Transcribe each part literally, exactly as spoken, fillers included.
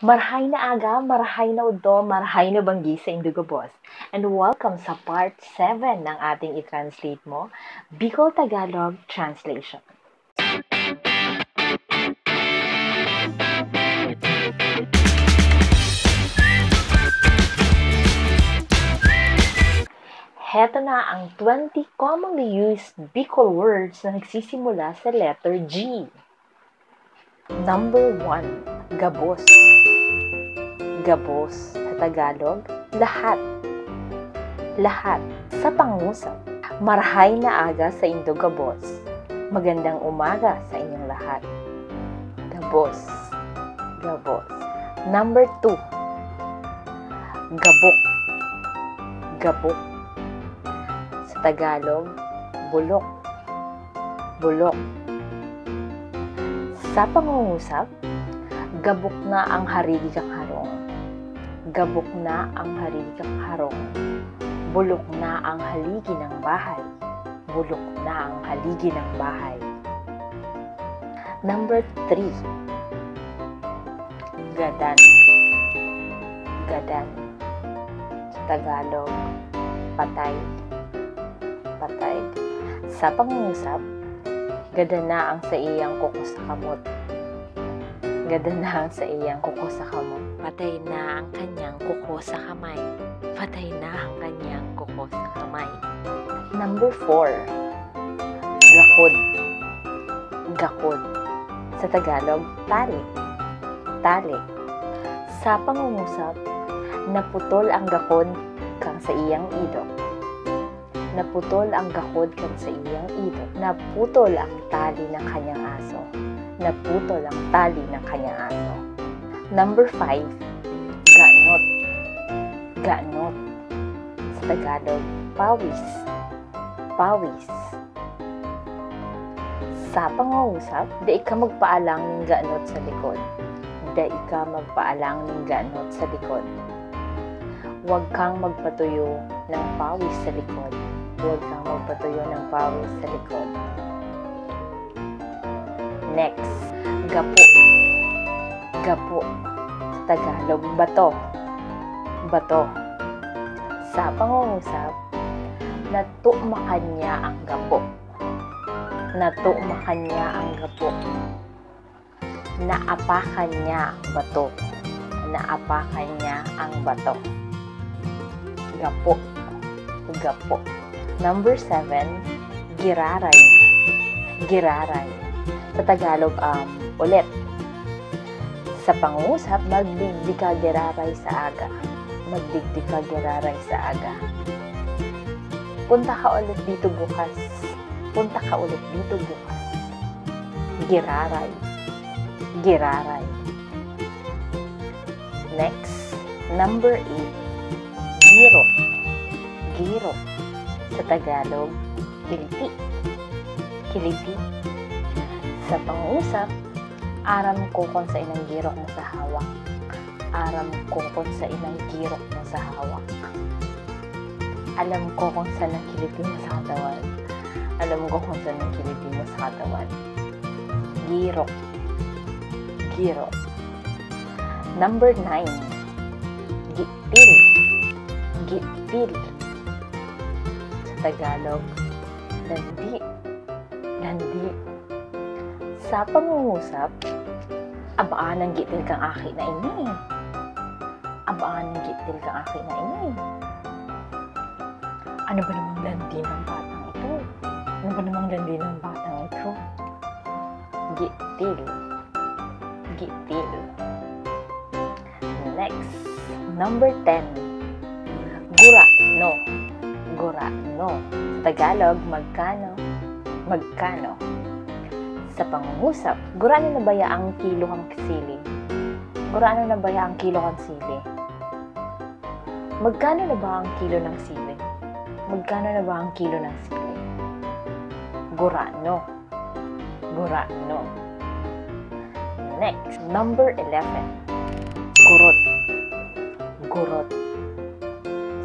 Marhay na aga, marhay na udto, marhay na banggi saindo gabos. And welcome sa part seven ng ating i-translate mo, Bicol Tagalog Translation. Heto na ang twenty commonly used Bicol words na nagsisimula sa letter G. Number one, gabos. Gabos, sa Tagalog, lahat. Lahat. Sa pangusap, marhay na aga saindo gabos. Magandang umaga sa inyong lahat. Gabos. Gabos. Number two, gabok. Gabok. Sa Tagalog, bulok. Bulok. Sa pangungusap, gabok na ang harigi kan harong. Gabok na ang harigi kan harong. Bulok na ang haligi ng bahay. Bulok na ang haligi ng bahay. Number three, gadan. Gadan. Sa Tagalog, patay. Patay. Sa pangungusap, gadan na ang saiyang kuko sa kamot. Gadan na ang saiyang kuko sa kamot. Patay na ang kanyang kuko sa kamay. Patay na ang kanyang kuko sa kamay. Number four, gakod. Gakod. Sa Tagalog, tali. Tali. Sa pangungusap, naputol ang gakod kan saiyang idok. Naputol ang gakod kan saiyang idok. Naputol ang tali ng kanyang aso. Naputol ang tali ng kanyang aso. Number five, ganot. Ganot. Sa Tagalog, pawis. Pawis. Sa pangungusap, dai ka magpaalang nin ganot sa likod. Dai ka magpaalang nin ganot sa likod. Huwag kang magpatuyo ng pawis sa likod. Huwag kang magpatuyo ng pawis sa likod. Next, gapo. Gapo. Sa Tagalog, bato. Bato. Sa pangungusap, natumakan niya ang gapo. Natumakan niya ang gapo. Naapakan niya ang bato. Naapakan niya ang bato. Gapo. Gapo. Number seven, giraray. Giraray. Sa Tagalog, um, ulit. Sa pangusap, magdigdi ka giraray sa aga. Magdigdi ka giraray sa aga. Punta ka ulit dito bukas. Punta ka ulit dito bukas. Giraray. Giraray. Next, number eight, girok. Girok. Sa Tagalog, kiliti. Kiliti. Sa pangusap, aram ko kung saen ang girok mo sa hawak. Aram ko kung saen ang girok mo sa hawak. Alam ko kung saan ang kiliti mo sa katawan. Alam ko kung saan ang kiliti mo sa katawan. Girok. Girok. Number nine. Gitil. Gitil. Sa Tagalog, landi. Landi. Sa pangungusap, abaan ang gitil kang aki na ini. Abaan ang gitil kang aki na ini. Ano ba namang landi ng batang ito? Ano ba namang landi ng batang ito? Gitil. Gitil. Next, number ten. Gurano. Gurano. Sa Tagalog, magkano? Magkano? Sa pangungusap, gurano na baya ang kilo kan sili? Gurano na baya ang kilo kan sili? Magkano na ba ang kilo ng sili? Magkano na ba ang kilo ng sili? Gurano. Gurano. Next, number eleven. Gurot. Gurot.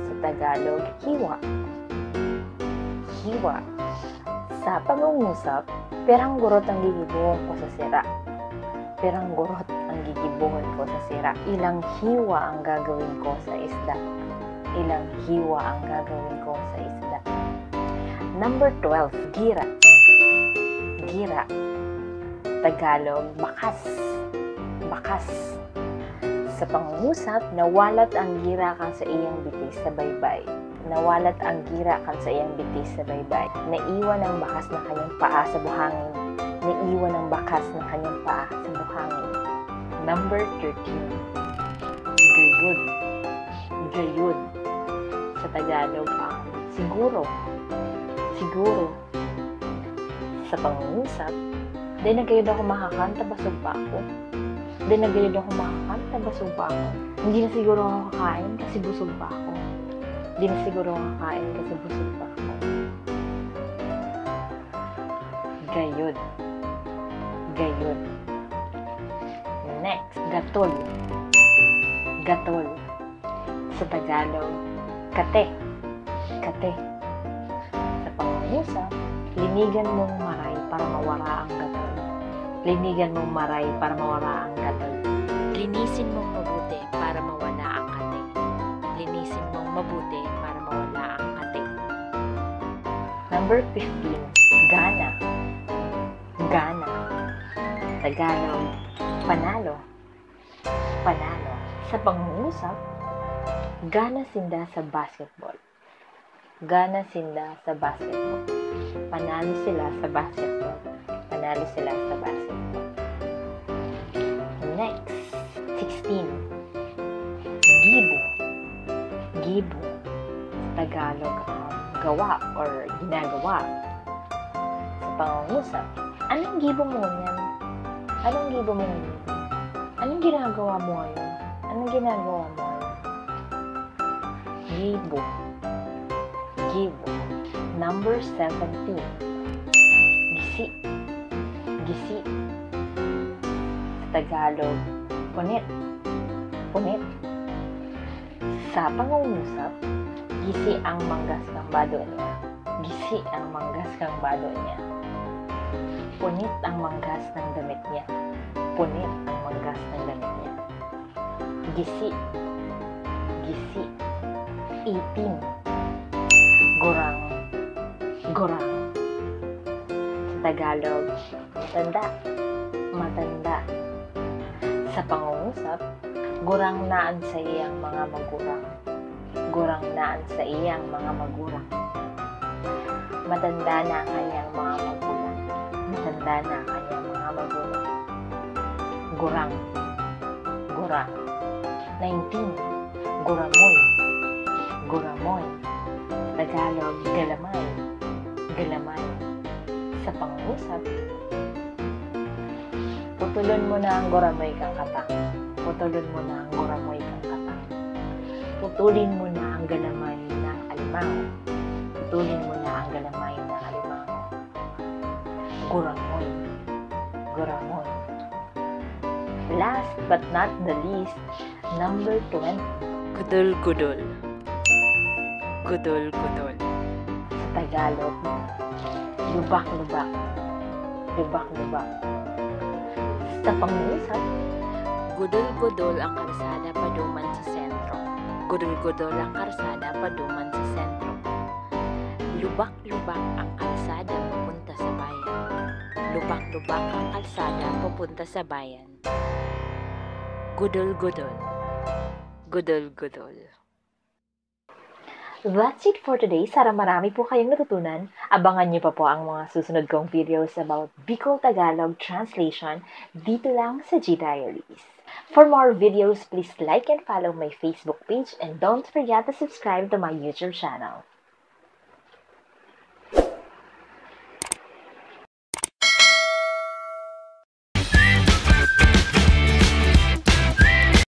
Sa Tagalog, hiwa. Hiwa. Sa pangungusap, pirang gurot ang gigibohon ko sa sira. Pirang gurot ang Gigibohon ko sa sira. Ilang hiwa ang gagawin ko sa isda. Ilang hiwa ang gagawin ko sa isda. Number twelve, gira. Gira. Tagalog, bakas. Bakas. Sa pangungusap, nawalat ang gira kan sa iyang bitis sa baybay. Nawalat ang gira kan sa iyang bitis sa baybay. Naiwan ang bakas ng kanyang paa sa buhangin. Naiwan ang bakas ng kanyang paa sa buhangin. Number thirteen. Gayod. Gayod. Sa Tagalog, ang siguro. Siguro. Sa pangungusap, "Dai na gayod ako makakanta, basog pa ako. Dai na gayod ako makakanta, basog pa ako. Hindi na siguro ako kakain kasi busog pa ako. Hindi na siguro ako kakain kasi busog pa ako." Gayod. Gayod. Next, gatol. Gatol. Sa Tagalog, kate. Kate. Sa pangungusap, linigan mong maray para mawara ang gatol. Linigan mong maray para mawara ang gatol. Linisin mong mabuti para mawala ang kate. Linisin mong mabuti para mawala ang kate. Number fifteen, gana. Gana. Tagalog, panalo. Panalo. Sa pangungusap, gana sinda sa basketball. Gana sinda sa basketball. Panalo sila sa basketball. Panalo sila sa basketball. Next, sixteen. Gibo. Gibo. Sa Tagalog, um, gawa or ginagawa. Sa pangungusap, "Anong gibo mo ngunyan? Anong gibo mo ngunyan? Anong ginagawa mo ngayon? Anong ginagawa mo ngayon?" Gibo. Gibo. Number seventeen. Gisi. Gisi. Sa Tagalog, punit. Punit. Sa pangungusap, gisi ang manggas kan bado niya. Gisi ang manggas kan bado niya. Punit ang manggas ng damit niya. Punit ang manggas ng damit niya. Gisi. Gisi. Eighteen. Gurang. Gurang. Sa Tagalog, matanda. Matanda. Sa pangungusap, gurang na an saiyang mga magurang. Gurang na an saiyang mga magurang. Matanda na an kanyang mga magulang. Matanda na an kanyang mga magulang. Gurang. Gurang. Nineteen. Guramoy. Guramoy. Tagalog, galamay. Galamay. Sa pangungusap, putulon mo na ang guramoy kang katang. Putulon mo na ang guramoy kang katang. Putulin mo na ang galamay ng alimango. Putulin mo na ang galamay ng alimango. Guramoy. Guramoy. Last but not the least, number twenty. Gudol-gudol. Gudol-gudol. Sa Tagalog, lubak-lubak. Lubak-lubak. Sa pangungusap, gudol-gudol ang kalsada paduman sa sentro. Gudol-gudol ang kalsada paduman sa sentro. Lubak-lubak ang kalsada papunta sa bayan. Lubak-lubak ang kalsada papunta sa bayan. Gudol-gudol. Gudol-gudol. That's it for today. Sana marami po kayong natutunan. Abangan niyo pa po ang mga susunod kong videos about Bicol Tagalog translation dito lang sa G Diaries. For more videos, please like and follow my Facebook page and don't forget to subscribe to my YouTube channel.